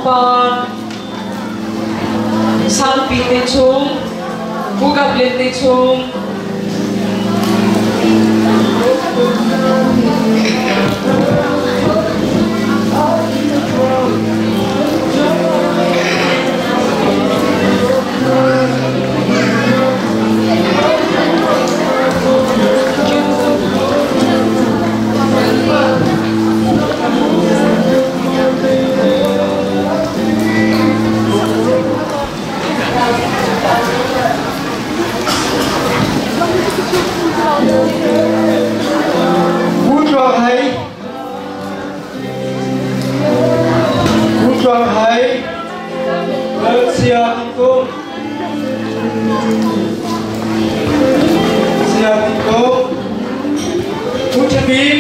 Thawng Par, Sangpi te chung, Pu Kap Lian te chung, Pu Tluang Hei, Pu Tluang Hei, Lalsia Tingkung, Sia Tingkung, Pu Ṭha Bik,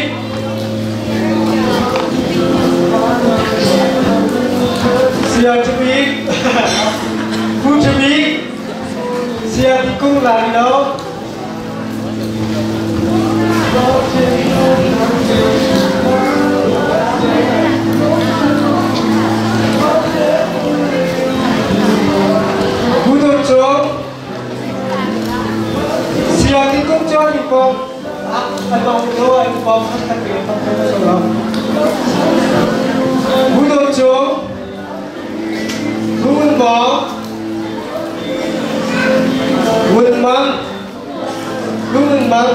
Sia Ṭha Bik, Pu Ṭha Bik, Sia Tingkung Lai Lo, Pu Dawt Cung, Sia Tingkung cu an i pawm an bang lo an i pawm khat khat ve khat khat a lo. Pu Dawt Cung, Pu Ngun Bawng, Ngun Mang, Pu Ngun Mang,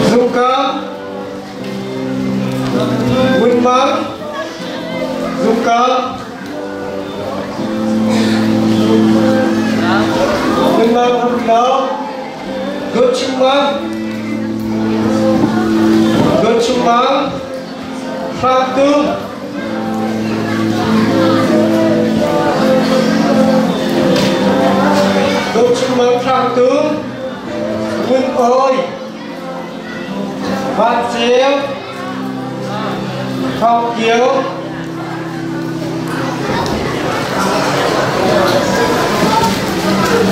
Zung Kam, Ngun Mang, Zung Kam, Ngun Mang Ham Lo, Dawt Chung Mang, Dawt Chung Mang, Hrang Tung, Dawt Chung Mang Hrang Tung, Ngun Awi, Van Ceu, Thawng Kio,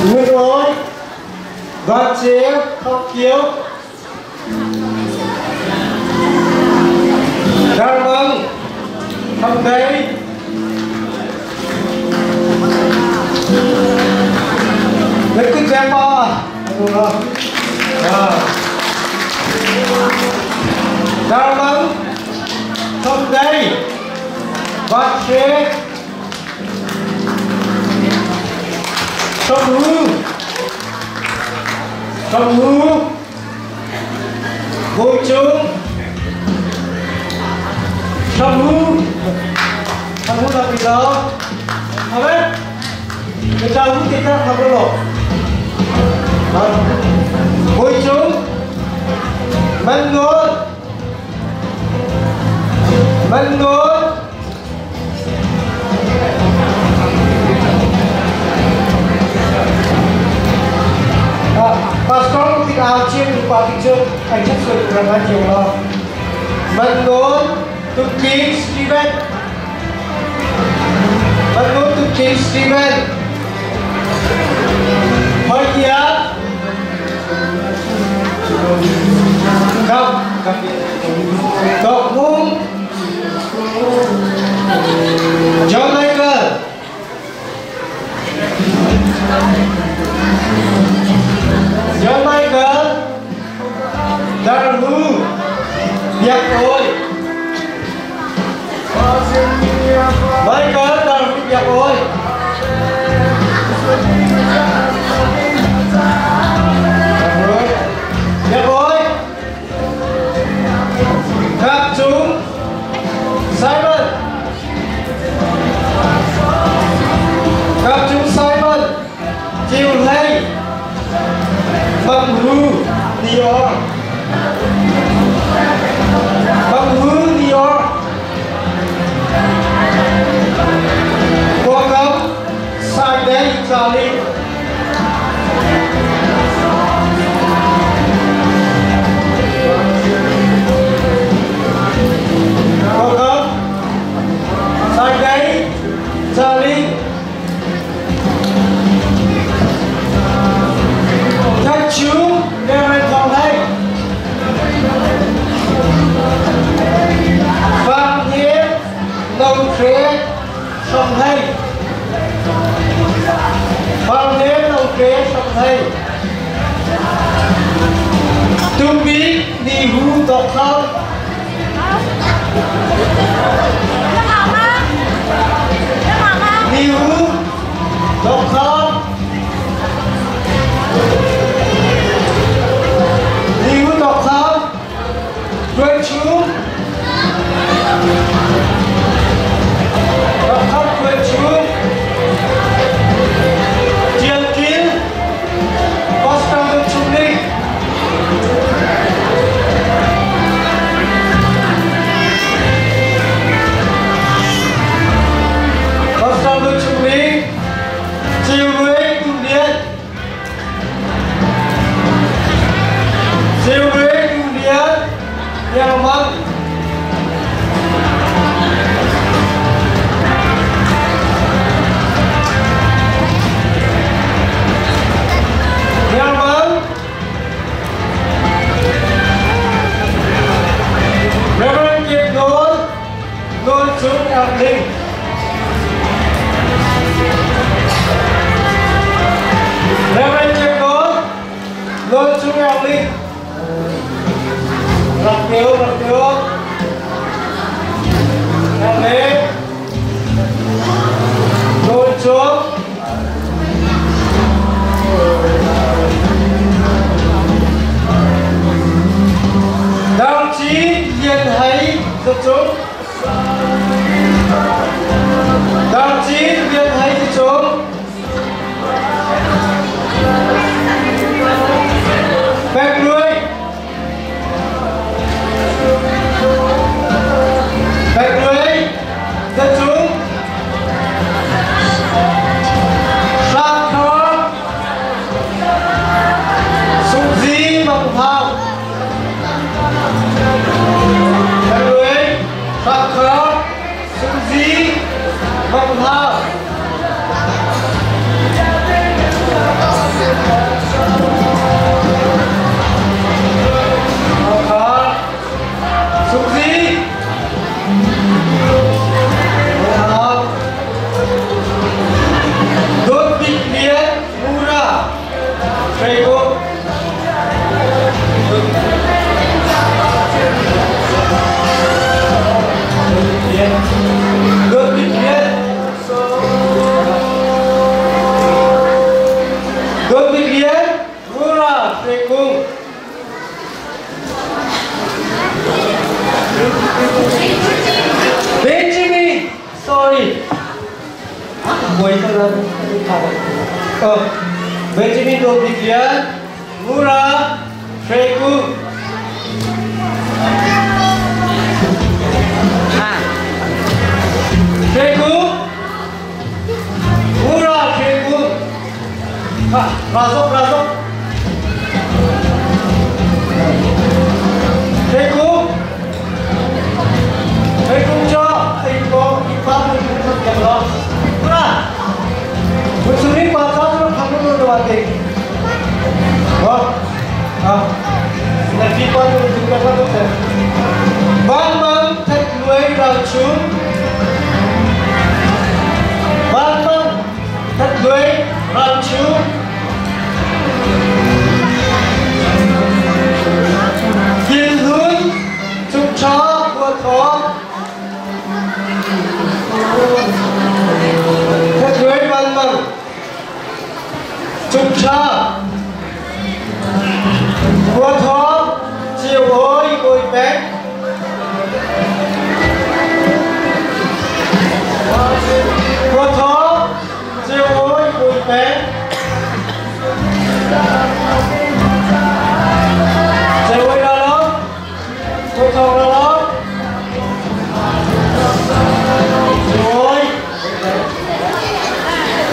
Ngun Awi, Van Ceu, Thawng Kio, Dar Mang, Thang Dei, Very good grandpa. Dar Mang, Thang Dei, Van Ceu, Thang Hu, Thang Hu, Bawi Cung, Thang Hu, Thang Hu dah ti lo. Amen. Kita hu kita thang lo. Bawi Cung, Man Nawl, Man Nawl, Pastor tik au chiang upa ti cu ai chat sual ram an chiang lo. Man Nawl to King Stephen. Man Nawl to King Stephen. Hoi kia. Kap kap. Tok Mung. John Michael. John Michael. Darhu. Biak Oi. Michael Darhu Biak Oi. Biak Oi. Kap Cung. Simon. Kap Cung Simon. Chiu Hlei. Mang Hu. Dior. Mang Hu. Thei. Tumbi Ni Hu Dok Kham. Ni Hu Dok Kham. Ni Hu Dok Kham. Tuan Chu. Dok Kham Tuan Chu. Tial Kil. Pastor Dok Chung Ling. Pastor Dok Chung Ling. Chiu Luai Tum Lian. Chiu Luai Tum Lian. Yang Mang. Yang Mang. Reverend Kim Nawl. Nawl Cung Ang Ling. Reverend Kim Nawl. Nawl Cung Ang Ling. Rak teo, rak teo. Ang Ling. Nawl Cung. Dang Chi Lian Hai Za Cung. Dang Chi Lian Hai Za Cung. Pek Luai. Pek Luai Za Cung. Sang Thor. Sung Zi Mang Thang. Pek Luai. Sang Thor. Sung Zi Mang Thang. Mang Thang. Sung Zi Mang Thang. Dawt Bik Lian Mura. Prego. Dawt Bik Lian. Dawt Bik Lian Mura. Prego. Benjamin. Sorry. Buhay ka lang. Oh. Benjamin Dawt Bik Lian Mura. Prego. Prego. Mura. Prego. Ha, masuk, masuk. Prego. Prego cho anh có ipa mo yung kamlo. Mura. Mutsumi pa sa kamlo do ate. Oh. Ah. Nagkipa yung kamlo do. Bang bang thạch luai rau chung. Bang bang thạch luai rau chung. Kiên hướng chung chó của thó. Thạch luai bang bang chung chó của thó chiều ôi ngồi bé. Của thó chiều ôi ngồi bé. Chiều ôi ra đó. Của thó ra đó. Chiều ôi.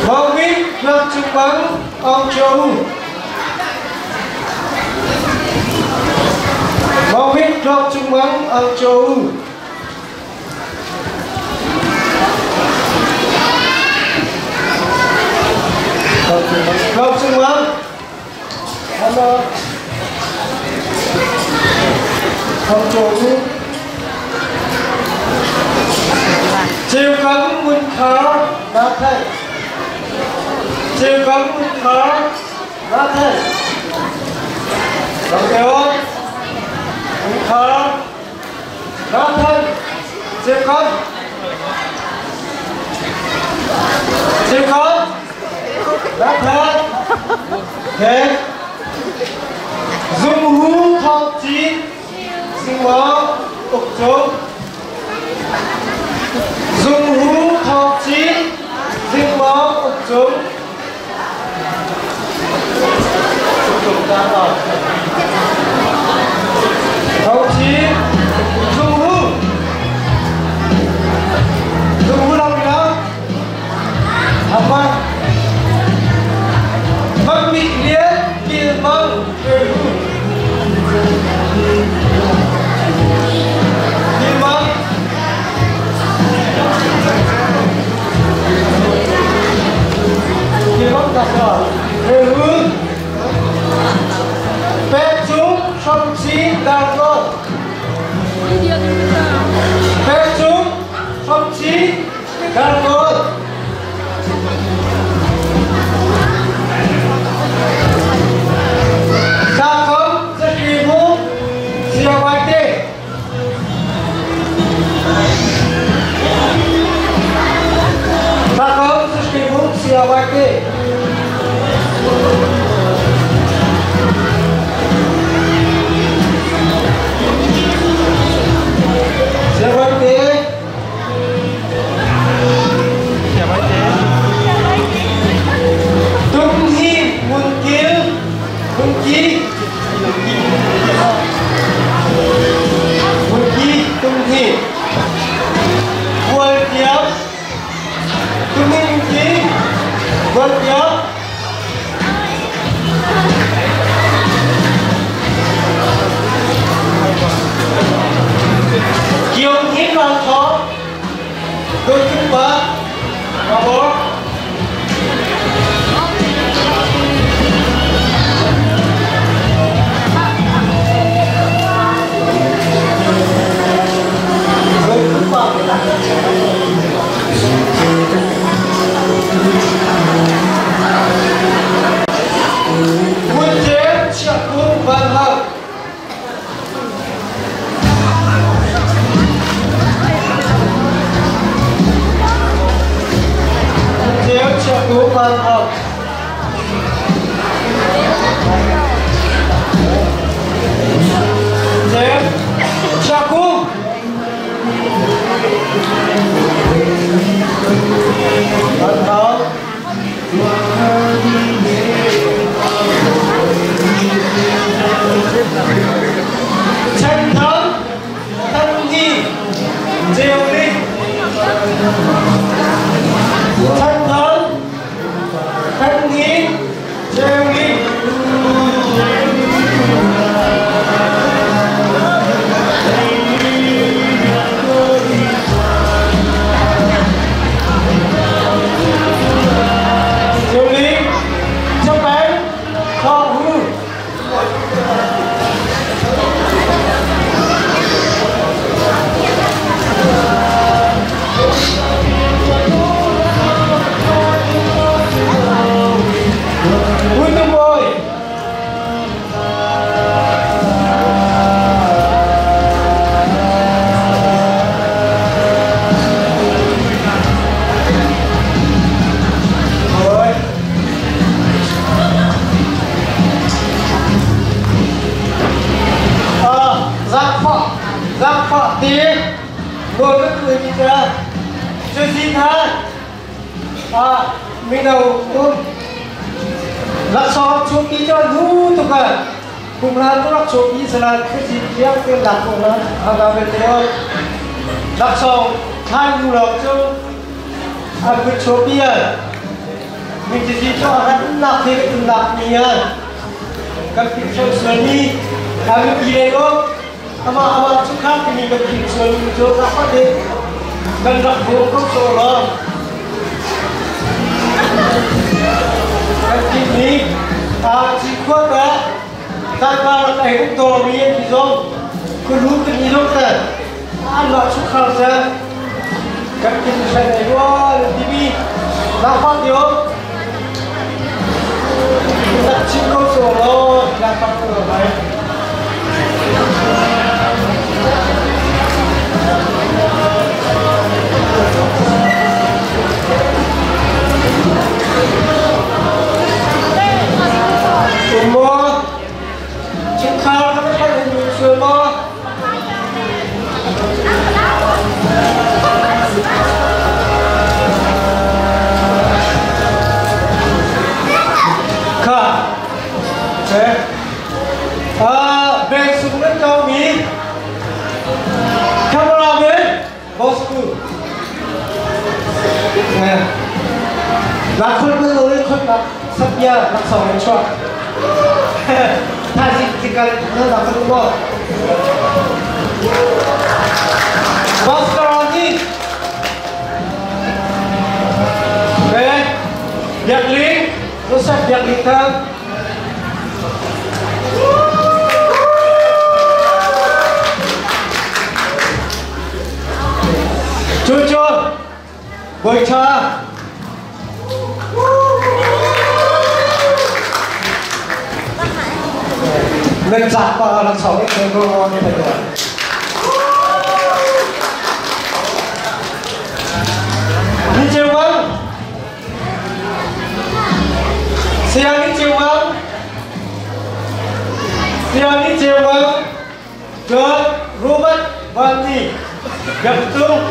Mong biết lập trung bắn ông châu. Mong biết lập trung bắn ông châu. Lập trung bắn. Hello. Ông châu. Chiều cấm quân khó bác thầy. Chiều cấm quân khó. Nathan Ramteo Ungkhar Nathan Jacob Jacob Nathan He Dung Hu Thong Cin Singwa Uk Cung Dung Hu Thong Cin Singwa Uk Cung Thong Cin Dung Hu Dung Hu đâu đó Apa Mang Bị Liên Kiên Mang Người Hu Kiên Mang Kiên Mang ta sao Người Hu Pek Chung Song Chi Đào Ngô Pek Chung Song Chi Đào Ngô Sa Công Rất Kỳ Vũ Siêu Ai Tê Sa Công Rất Kỳ Vũ Siêu Ai Tê Siêu Ai Tê Tung Hi Mun Kil Mun Ki Mun Ki Tung Hi Kual Tiam Tung Hi Mun Ki Kual Tiam Kiong Hin Ral Thawng Đôi Trung Ba Bravo Đôi Trung Ba Quân Chế Triệu Cung Văn Hậu Quân Chế Triệu Cung Văn Hậu Chế Triệu Cung Văn Hậu Trần Thắng Thăng Nhi Diệu Linh Trần Thắng Thăng Nhi Diệu Linh Diệu Linh Châu Bén Thọ Hư Nguyễn Tông Bồi Rồi. Giang Phọ Tí ngồi với cười như thế chưa xin tha à mình đầu lạc so chú ký cho nu tục à cùng là tôi lạc chú ký sẽ là cái gì kia cái lạc cùng là hàng về thế lạc so hai nu lạc chú à cái chú ký à mình chỉ chỉ cho hắn lạc thế cái lạc nhỉ các cái chú xuân đi à cái gì đây có ama ama chú khác thì mình cần tìm xuân chú khác phát đi cần gặp vô không số lo kan tìm đi à chỉ khuất đó ta qua là cái cũng đồ mi thì rồi cứ lúc cái gì lúc ta ăn vào chú khác ra kan tìm xuân này quá tivi đã phát điều đặt chim Solo lapang ko lai. Umo chungkhar kan kan um sual maw? Kha. Eh. Ah, bank sung nan kau mi. Cameraman, bosku. Eh. Lakhon ko lo khon nak sapya nak song chua. Tha si tikal na lakhon ko. Boskarani. Eh. Biak Ling, Joseph Biak Ling Thang. Cucu, Boycha. Nan cak pa rak sau ik ko ko ni ta. Ni chiu bang. Siang ni chiu bang. Siang ni chiu bang. John Robert Bandi. Gaptung.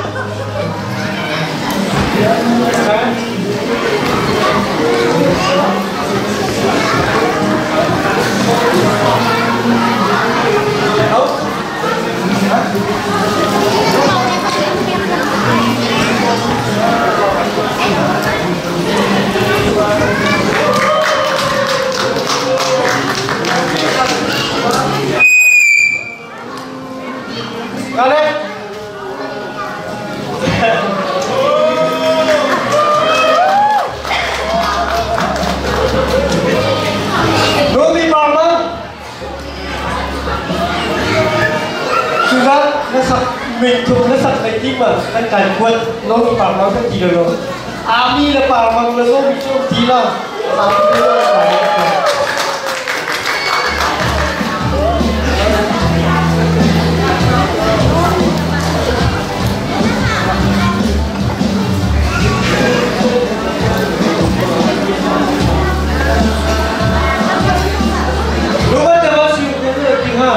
Kale. Nomi Parma. Surat na sak min thum na sak na kim ma kan kai kuat Nomi Parma kan ti lo. Ami le Parma le Nomi chu ti la. Ami le Parma. Robert Damasio ke king ha.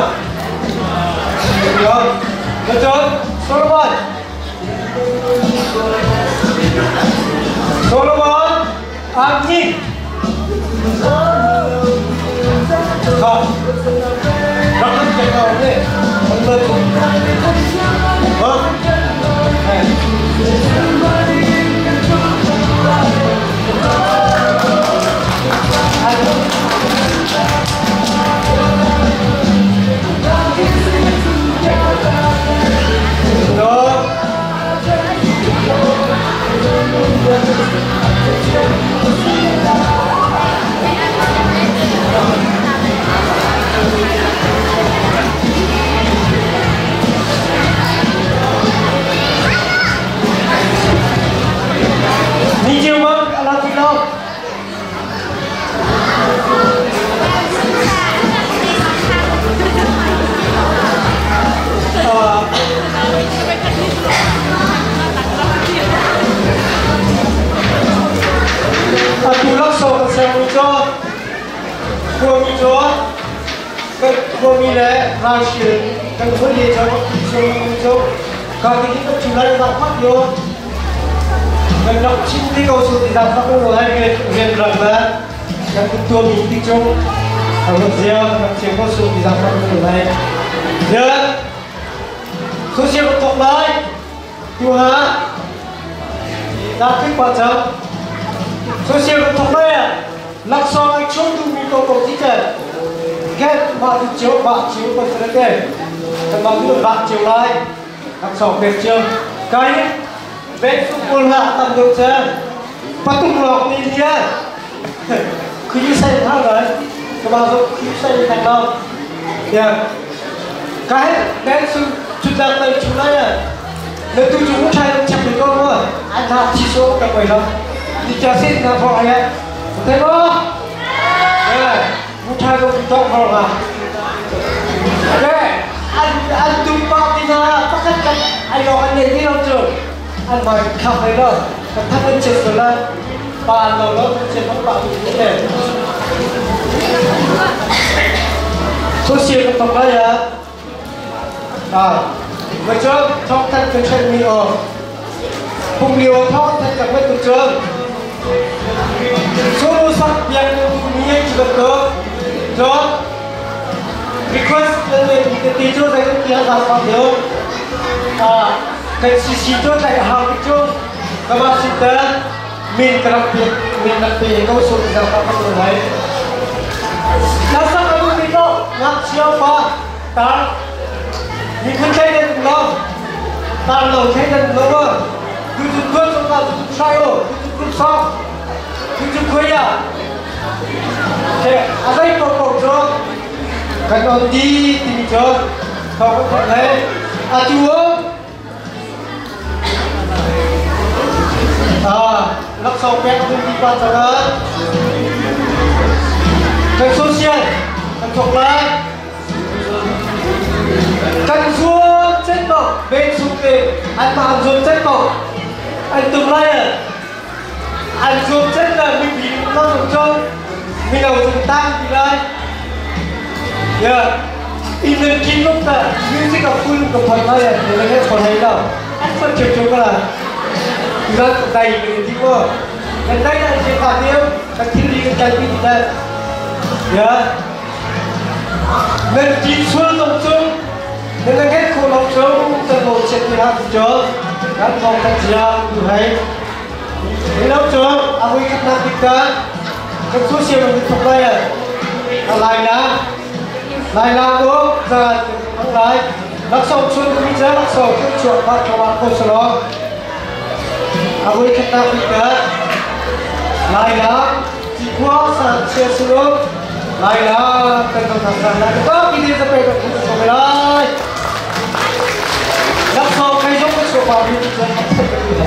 Yon. Betul. Solomon. Solomon Agni. Ha. Rakan cakap ni. Betul. Ha. Ni chiu bang ala ti lo. Atu laksawng kan sermi cu khuami cu kan khuami le ralhrial kan hawile cu sermi cu ka ti kan chim lai zang fak yo kan rak chim ti ko su ti zang fak lo lai rian rang le kan tuami ti cu rak zia kan chim ko su ti zang fak lo lai ya social thok lai tu ha ta thích qua chấm social thok lai laksawng ai chung tu mi ko ko ti che get ma tu chiếu ba chiếu ba sẽ cái kan ma tu ba chiếu lai laksawng pe chiếu cái bên su pol ha tam do che patung lok ni lia khi sai tha rồi cái bao giờ khi sai thành đâu ya cái bên su chút ra tay chú lại à nếu tu chú trai nó chặt được con mà anh ta chỉ số cái quầy đó thì cho xin là phò ya thấy không? ṭha ko tawk hor nga. Ke an an tum pa ti na pakhat kan ai lo an nei ti lo cu an mai khak lai lo ka thak an chet ko la pa an lo lo kan chet pa tu ni le. Social ka thok lai ah Mà cho thong thật cái chuyện mi ở Phùng liều thong thật cả mấy tụ trường Số sắc biang mi ấy chỉ cần cơ Cho Request lên lên thì tí chỗ này cũng kia ra sao thiếu À Cái xì xì chỗ này hàng cái chỗ Các bạn xin tên Mình cái đặc biệt mình đặc biệt câu số thì ra các bạn thấy Là sao các bạn biết đâu Ngạc chiêu ba Ta 你看这个老，大老这个老啊，就是各种啊，就是菜哦，就是各烧，就是亏啊。这阿在搞搞着，看到地地着，搞不出来，阿猪啊，lắc sau bé cũng đi qua cho nó. Cái social, cái thuộc lại. Kan zuam chết bảo bên xuống về anh mà ăn zuam chết bảo anh tương lai à anh zuam chết là mình bị nó dùng cho mình đầu dùng tăng thì lại yeah in the king of the music of full của phần này à thì lấy hết phần này đâu anh phần chiều chiều là ra đầy mình thì qua cái đây là chỉ cả tiêu cái thiên lý cái trái thì đây yeah nên chỉ xuân đồng chung nên là hết khổ lòng chung tận bộ chết thì hát chớ các con các gia như hay thế đâu chớ à vui các nam kịch ta các số siêu mình thuộc đây à lại là lại là cô ra lại lắc sầu xuân cũng chớ lắc sầu cũng chuột bắt cho bạn cô slo à vui các nam kịch ta lại là chỉ qua sản chia sửa lại là cần thằng thằng lại có cái gì ra về được không lại lắc sầu cây giống cái số bao nhiêu thì không thể được.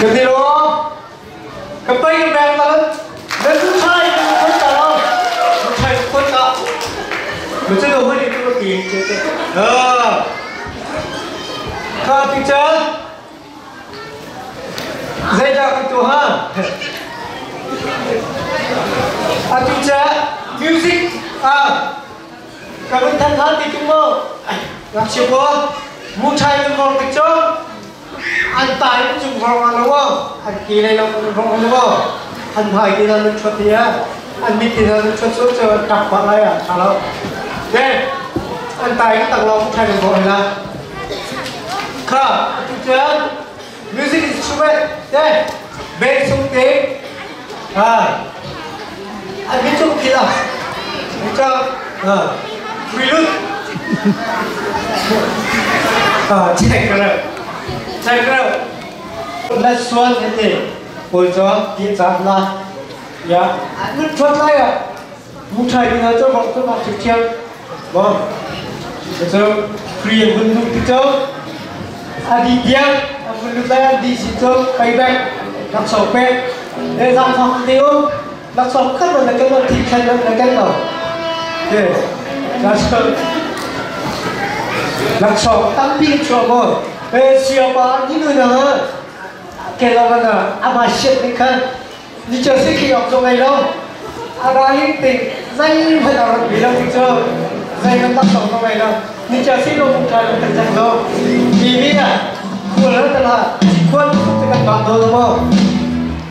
Ka ti lo. Ka pai ka beng ta nan tu thai ka kun ta lo. Thai kun ta. Mà chứ đâu hơi đi tôi kỳ à Kha ti cha. Dây ra cái tu ha. À tu cha music à Cảm ơn thân hát thì chúng mơ. Ngạc chiều quá. Mu chai mình vòng cái chó. Ăn tài cũng dùng vòng ăn đúng không? Ăn kỳ này nó cũng vòng đúng không? Ăn hải thì là nó chuột thì á. Ăn mít thì là nó chuột xuống cho cặp bạn lại à? Chả đâu. Đây, ăn tài cũng tặng lòng chai mình vòng là. Kha, tu cha. Music instrument. Đây, bên sung tiếng. À. Ăn mít chung kỳ là. Cho à, prelude. À, check rồi. Check rồi. Let's one thế hồi cho đi chạm la. Ya, nó chuột lại à. Mu chai đi nó cho bọn tôi mặc trực tiếp. Vâng. So, free vun nu ti cho. A đi biang, a vun nu lại đi xin cho payback. Đặc sầu pe. Để giảm phòng tiêu. Đặc sầu khát là cái nó thịt khen là cái nào. Thế, đặc sầu đặc sầu tăng pin cho mo. Ê, siêu ba như người nào cái là mà à mà shit đi khăn. Ni chờ sĩ khi học trong ngày đâu. À đây thì dây phải là bị đâu thì chưa. Dây nó tác động trong ngày đâu. Ni chờ sĩ đâu cũng trời cũng thành đâu. Vì vì à, khu lớn là quân thì các bạn đâu đúng không?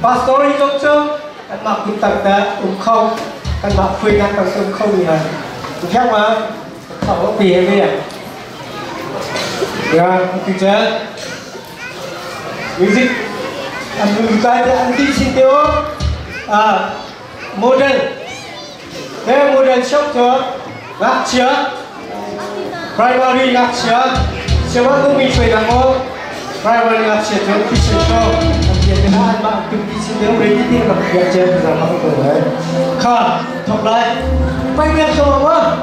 Pastor đi trong chưa? Các bạn cũng tập ta không, các bạn khuyên các bạn không gì hả? Khác mà, không có tiền đi à? Ya, teacher. Music. Anh cái anh đi xin tiêu. À, model. Thế model shop cho ngạc chia. Primary ngạc chia. Siapa tu mi chơi đang có primary ngạc chia cho kitchen cho. Anh kia cái anh bạn tự đi xin tiêu ready đi làm việc chơi giờ mà không được đấy. Kha, thọc lại. Bay biết cho mà.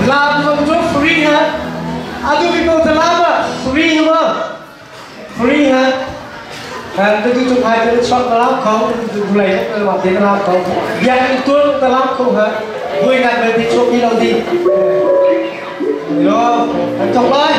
Làm không cho free hả? Adu bị câu làm à? Free hả? Free hả? À, tôi tôi chụp hai tôi shot làm không, tôi lấy tôi làm tiền làm không. Yang tôi tôi làm không hả? Vui ngày về thì chụp đi đâu đi. Rồi, chụp lại.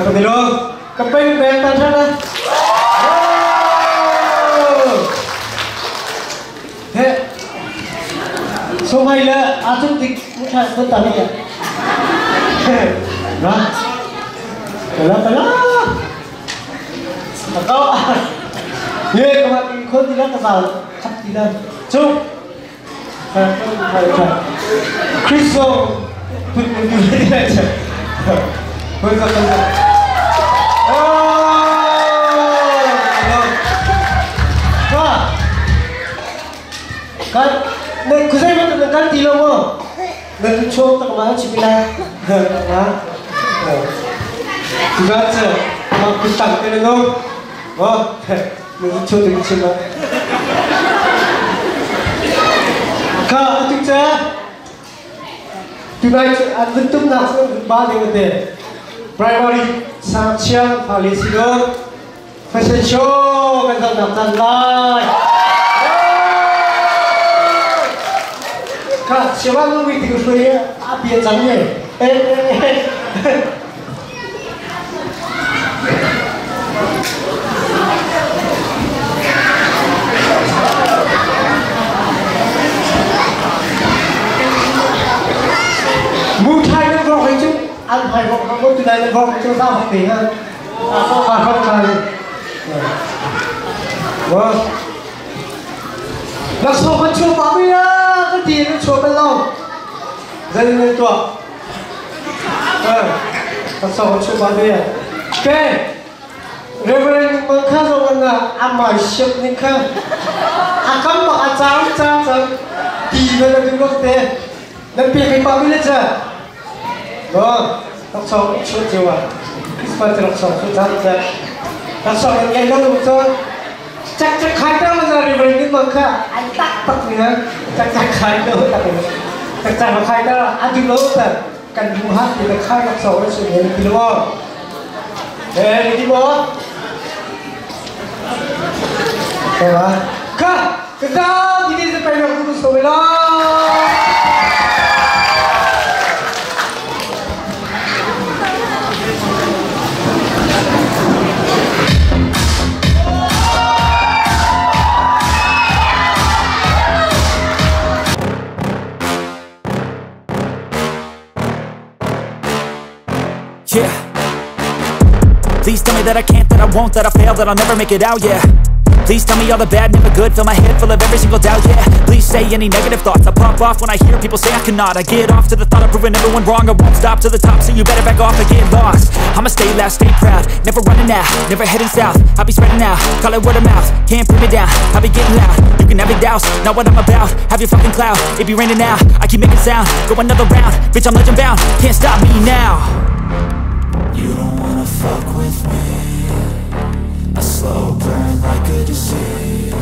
Ka Kapeng benta sana. He. So mai la atum tik mutha ko tani ya. Na. Kala kala. Atau. Ye kama khon ti la ka sal khap ti la. Chu. Kristo put put ti la cha. Put ka ka. Kan ne kusai ma tu kan ti lo mo. Na tu cho ta ma chi mi la. Ha. Tu ga cha ma ku tang te no. Mo. Na tu cho tu chi ma. Ka tu cha tu nai an vun tum na ba de te. Primary sang chiang pha le si lo. Fashion show kan thau nak tan lai. Ka siapa lu mi tiga suri api yang canggih. Eh eh eh. Mu thai nó vọc ấy chứ, ăn phải vọc không từ đây nó vọc cho ra vọc tí ha. À không phải không phải. Vâng. Đặc sâu con chua bảo mi á, cái gì nó chua bên lâu. Dây lên tua. Đặc sâu con chua bảo mi á. Cái Reverend mangkha zo nga amai ship ning kha. Akam ma achang chang chang ti na na du lok te. Na pi kai pa mi le cha. Vâng, đặc sâu chua chiu à. Christmas đặc sâu chua chang chang. Đặc sâu ngày nó đúng cho. Chắc chắc khai đâu ra Reverend mangkha anh tắc tắc ni na. Chắc chắc khai đâu tắc ni. Chắc chắc mà khai đâu anh du lok ta. Cần du hát thì là khai đặc sâu nó sẽ nhớ được không? Ê, đi bố. Ka, ka, đi đi phải được cũng số lo. Yeah. Please tell me that I can't, that I won't, that I fail, that I'll never make it out, yeah. Please tell me all the bad, never good, fill my head full of every single doubt, yeah. Please say any negative thoughts, I pop off when I hear people say I cannot. I get off to the thought of proving everyone wrong, I won't stop to the top, so you better back off and get lost. I'ma stay loud, stay proud, never running out, never heading south. I'll be spreading out, call it word of mouth, can't put me down, I'll be getting loud. You can have it douse, not what I'm about, have your fucking cloud. It be raining now, I keep making sound, go another round, bitch I'm legend bound, can't stop me now. You don't wanna fuck with me. A slow burn like a disease.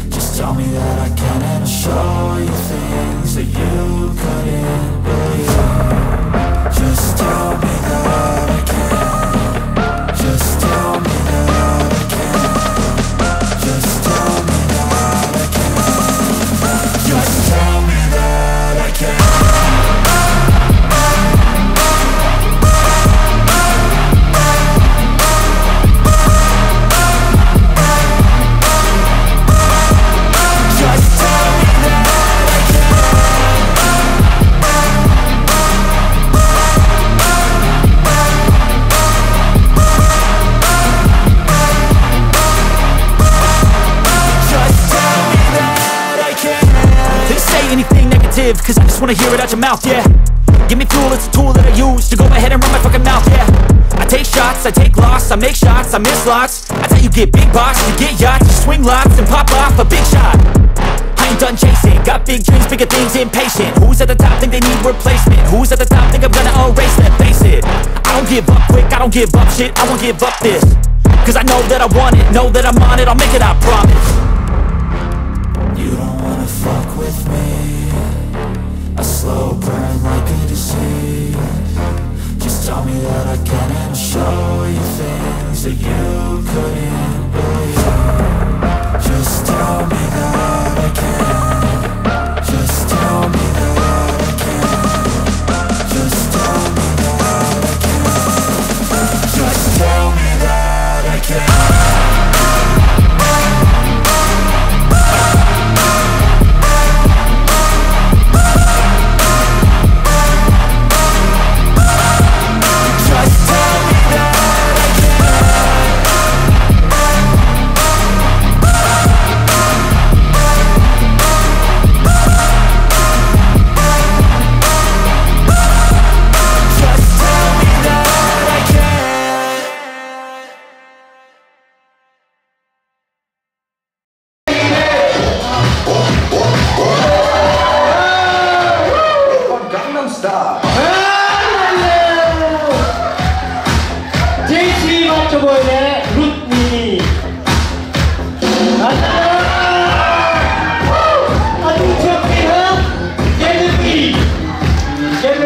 Just tell me that I can and I'll show you things that you couldn't believe. Just tell me that I can. Just tell me that I can. Just tell me that I can. Just tell me that I can. Cause I just wanna hear it out your mouth, yeah. Give me fuel, it's a tool that I use to go ahead and run my fucking mouth, yeah. I take shots, I take loss, I make shots, I miss lots. That's how you get big box, you get yachts, you swing lots and pop off a big shot. I ain't done chasing, got big dreams, bigger things, impatient. Who's at the top think they need replacement? Who's at the top think I'm gonna erase them? Face it, I don't give up quick, I don't give up shit, I won't give up this. Cause I know that I want it, know that I'm on it, I'll make it, I promise. You don't wanna fuck with me. A slow burn like a disease. Just tell me that I can and I'll show you things that you couldn't believe. Just tell me that I can. Just tell me that I can. Just tell me that I can. Style. JC Macho Boy le Ruth Mini. Atu champion ha? JB. JB.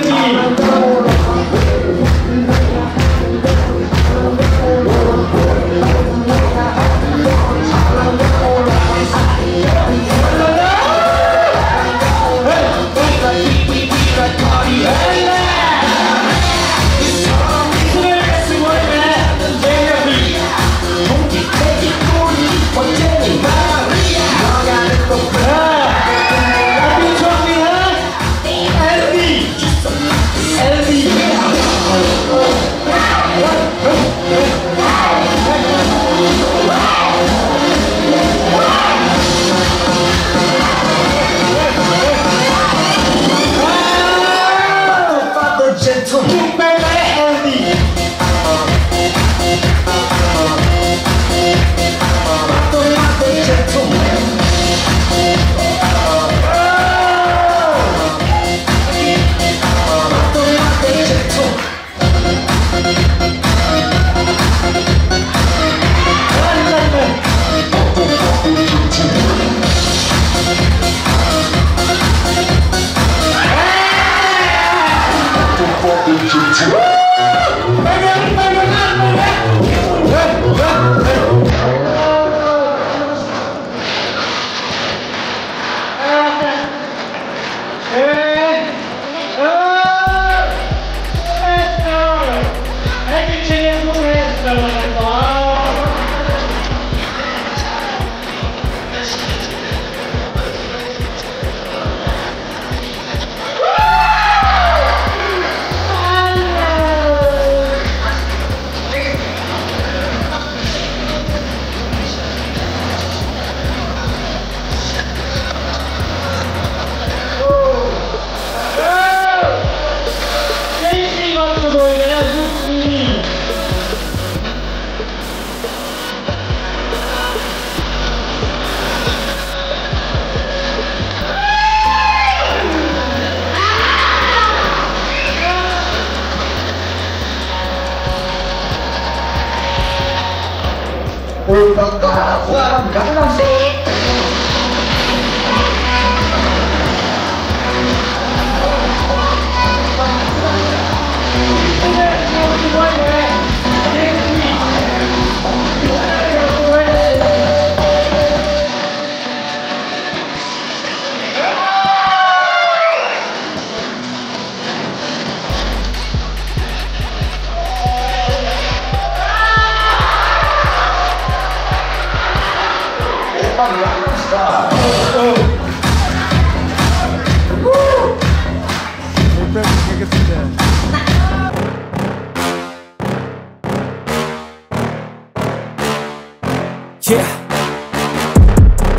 Yeah.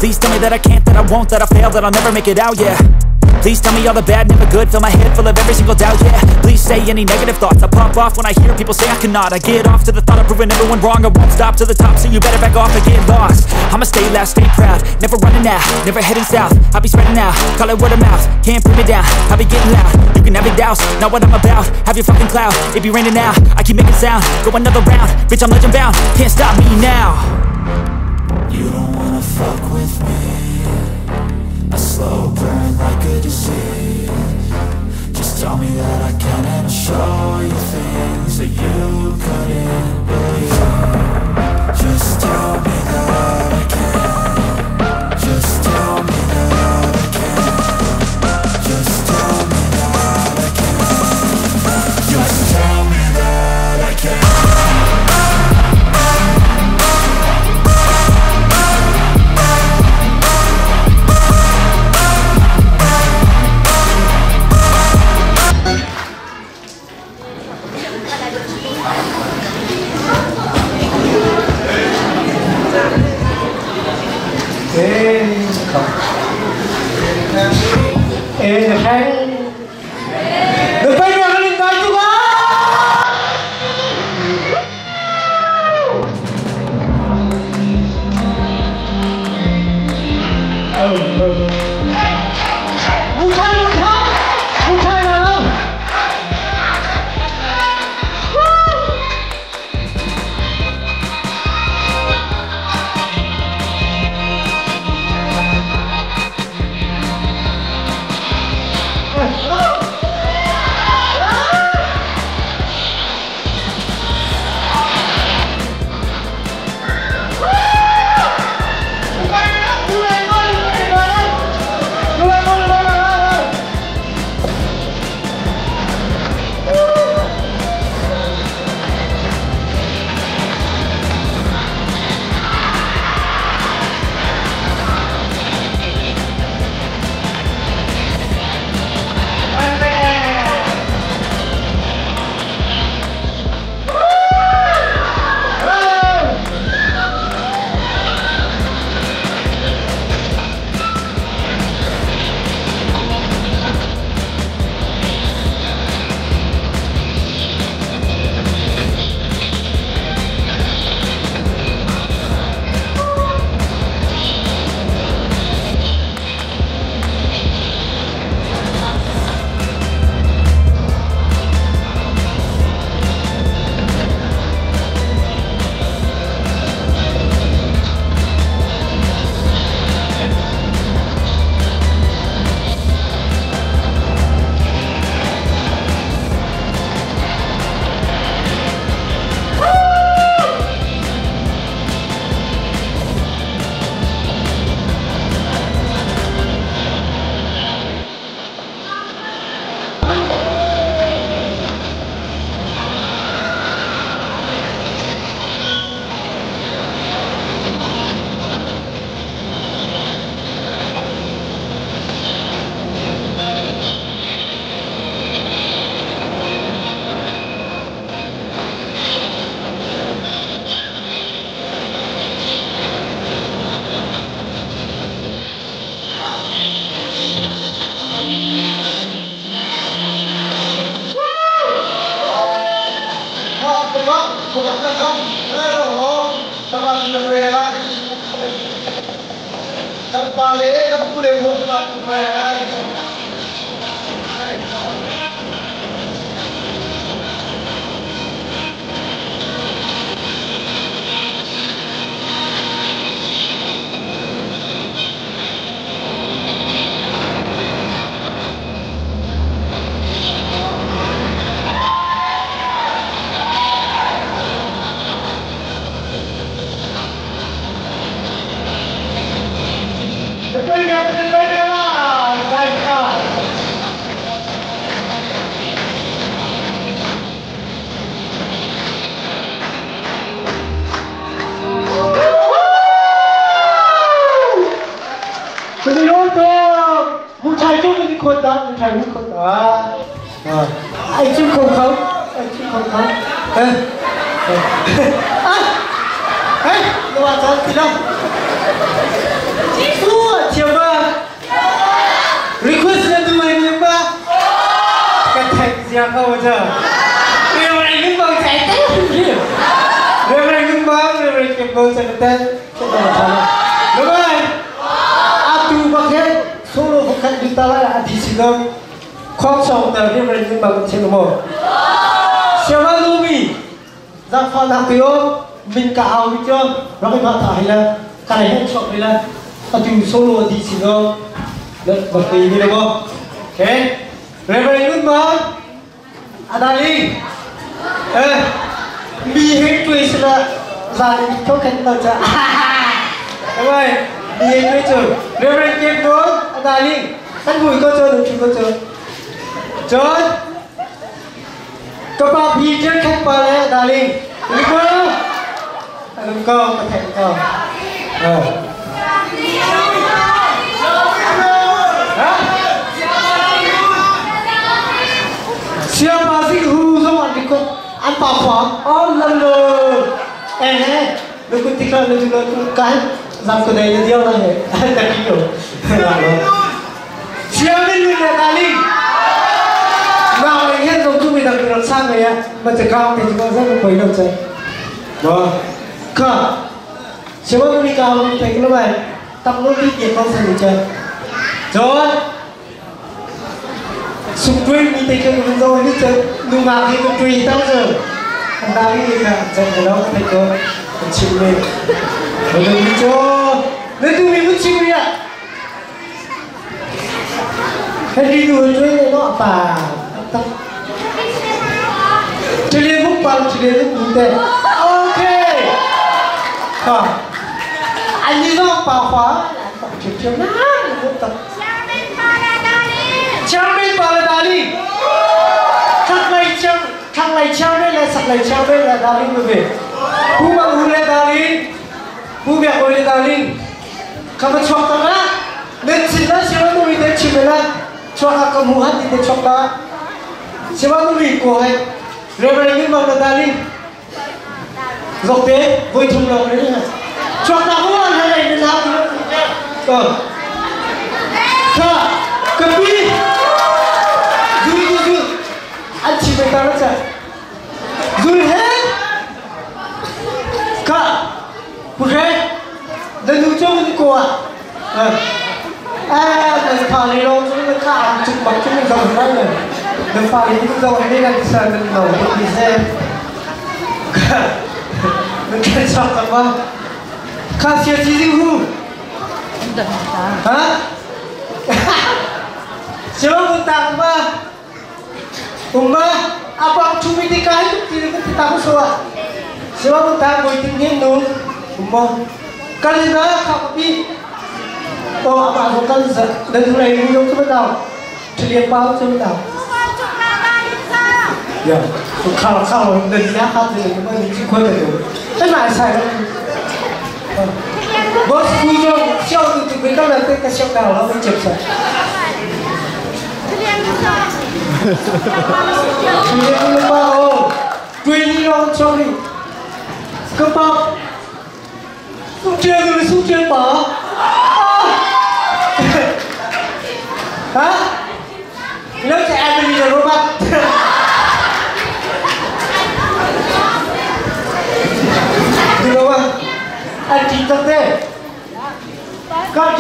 Please tell me that I can't, that I won't, that I fail, that I'll never make it out, yeah. Please tell me all the bad, never good, fill my head full of every single doubt, yeah. Please say any negative thoughts, I pop off when I hear people say I cannot. I get off to the thought of proving everyone wrong, I won't stop to the top, so you better back off and get lost. I'ma stay loud, stay proud, never running out, never heading south. I'll be spreading out, call it word of mouth, can't put me down, I'll be getting loud. You can have it douse, not what I'm about, have your fucking cloud. It be raining now, I keep making sound, go another round, bitch I'm legend bound, can't stop me now. You don't wanna fuck with me, a slow burn like a disease. Just tell me that I can and I'll show you things that you couldn't believe. Just tell me that I can. Just tell me that I can. Just tell me that I can. Just tell me that I can. Ai chu không không ai chu không không哎，你话走去啦？我听吧，request 了都没明白，个太讲个我这，别玩你帮菜的，别玩你帮，别玩你帮菜的，这个我操，老板，阿杜bakhe solo bukan ditala di sini 框上的别玩你帮菜的么？小马路米，让发那个哟。min ka au mi cho rak ma tha hi la ka lai hen chok hi la atu solo di si no le ba pi ni lo okay Reverend Nun ba adali eh mi hen tui sila za ni to kan ta cha rồi mi hen tui chu Reverend Kim bo adali kan bui ko cho được ko cho John ကပါဘီကျခက်ပါလေဒါလီဒီကောအလုံးကောမထက်ကောဟဟာเสียมาสิฮูสวัสดีก็อันป่าขวาอ๋อลันเลยเอ๊ะลูกติกาลูกลูกกันจำก็ได้เดียวนะเฮ้ตะกี้อยู่เสียไม่รู้เลยดาลิ vào này hết rồi chúng mình đặc biệt là sang này á mà chỉ cao thì chúng ta rất là quấy đâu chơi đó khờ chỉ có đi cao thì cái lúc này tập lúc đi tiền con sẽ chơi rồi sung truy mi thấy cái rồi đi chơi nu mà khi cái truy tao giờ anh ta đi là chân của nó thấy có chịu lên rồi đừng đi cho nên tôi mình muốn chịu đi ạ hay đi đuổi truy nó bà 这里不包，这里不对。OK，好，啊，你说包花，就就那，我懂。强面包了哪里？他来抢，他来抢的来，他来抢的来哪里不对？不嘛不来哪里？不别回来哪里？他们抢到了，那其他什么都没得吃了，抢那个武汉的抢到。Siapa tu ni ko hai Reverend ni mang natali Zokte voi thum lo ni Chok ta ho an hai ni la tu Ka kapi Zul zul zul An chi be ta cha Zul he Ka Pu he Da nu chong ni ko a À, mình thà đi đâu chúng mình khá chụp bằng chúng mình giàu lắm rồi mình phải đi giàu đi là sợ mình nổ đi xem mình cái chọc tầm bao khá xia chi gì hu hả siapa pun tak ba umma apa cumi di kai tu tidak kita tahu soa siapa pun tak boleh tinggal nu umma kali na kapi oh apa aku kan dan mulai minum tu betul cilian pau tu betul 呀，我看了看了，人家哈子，你们你去快点，在哪菜了？我苏州小子就没到那个小高了，我接受。你们哦，对你老兄弟，个包，苏州的苏州包，啊？你要在安利的罗马。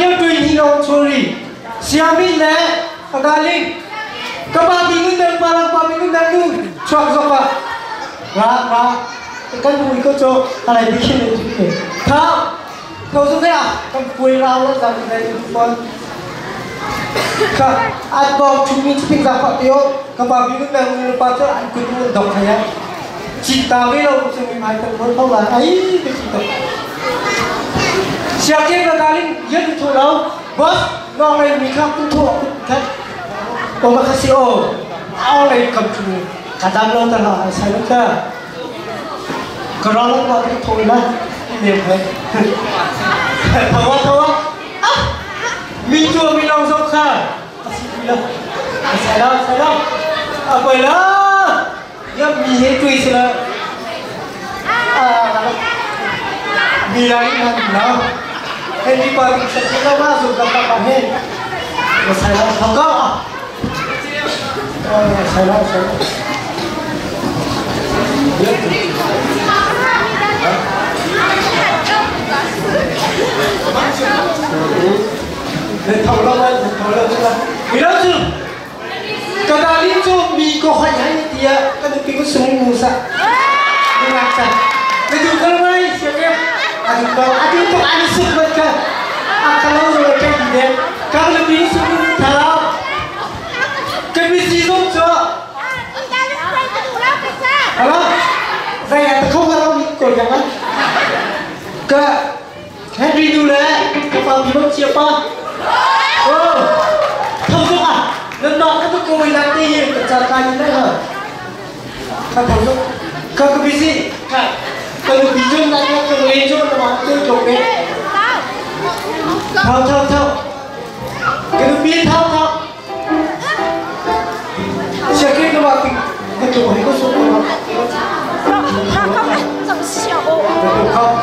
Ka tui ni lo chori. Siami le Kagaling. Ka pa bingun dan parang pa bingun dan nu chuak zok pa. Ra ra kan mui ko cho alai bikin le chu Tha kau zu ya kan pui ra lo zam le tu phone. Ka at bong chu mi chu ping za kho tio ka pa bingun dan nu pa cho an kun mun dok khaya. Cinta vi lo chu mi mai kan mun thau la ai bi chi to. Siakin kagaling yan thu lo boss nong lai mi khak tu thu khat. O ma khasi o ao lai kam chu kadam lo ta la sai lo ta. Ka ra lo ma tu thu la ni ne thawa thawa ah mi chu mi long sok kha asi la sai la sai la a poi la ya mi he tui se la ah mi la ni han la he ni pa sa ki la ma su ka pa he sai la thau ka ah sai la sai la thầu lâu anh thầu lâu chưa mi đâu chưa cái đó đi cho mi có hoành hành thì cái được cái súng mù sa đi lạc sa cái được cái này xem em à được đâu à được tôi ăn súp mất cả à cái lâu rồi cái gì đấy cái được cái súng thảo cái bị gì không chưa Halo, saya tak kau kalau ikut jangan. Ke Henry dulu ke Pak Bimong siapa? Oh, thâu giúp à? Lần nọ các tôi cô làm đi, cái cha ta như thế hả? Các thâu giúp, các cái gì? Các cái bị chung là các cái lên chung là tôi chụp đấy. Thâu thâu thâu, cái bị thâu thâu. Siapa cái bạn cái chụp hình có số không? Không.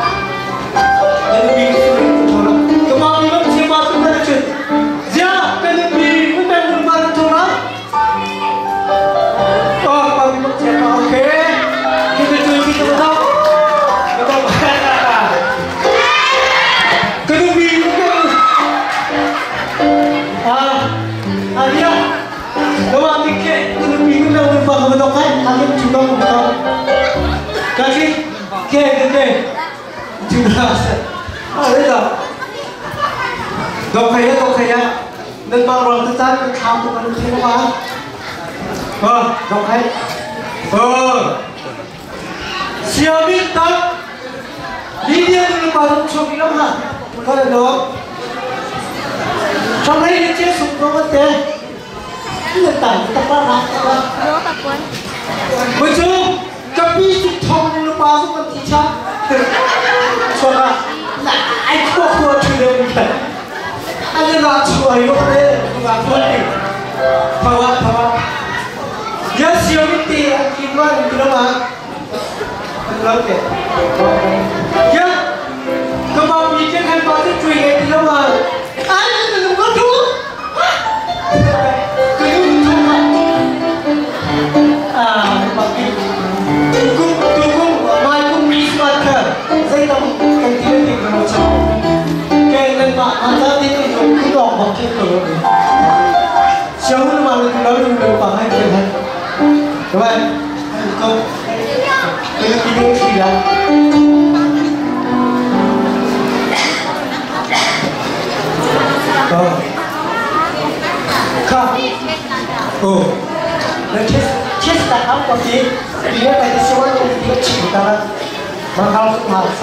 Kaki, ke ke juga ah đây Dok kaya dok kaya nên bao rồi tôi ta cái khao tôi còn thấy nó mà ờ dok kaya ờ siapa tak Lydia dulu baru chok lắm hả có là đó trong đây chia sụp nó có thế cái tải tập ba ra bây giờ cái bi chụp thông nó bao nhiêu con thị cha cho là ai có khua chuyện đâu mình anh là chuối lúc đấy là chuối thầu á thầu á nhớ siêu cái tiền anh kim loan thì nó mà anh nói kìa nhớ cái bao nhiêu trên hai bao chiếc chuối này thì nó mà anh đừng có chú cái chú à mà cái cũng cũng mai cũng smart cơ dây tông cái tiền thì nó chậm cái lên mạng mà ra thì tôi dùng cứ đọc bằng cái cửa siêu mà mình nói được được bằng hai cái này các bạn không cái cái gì là không 어, 테스트 한 것이 이거 까지 시원하게 이거 치다가 망할 수 없어.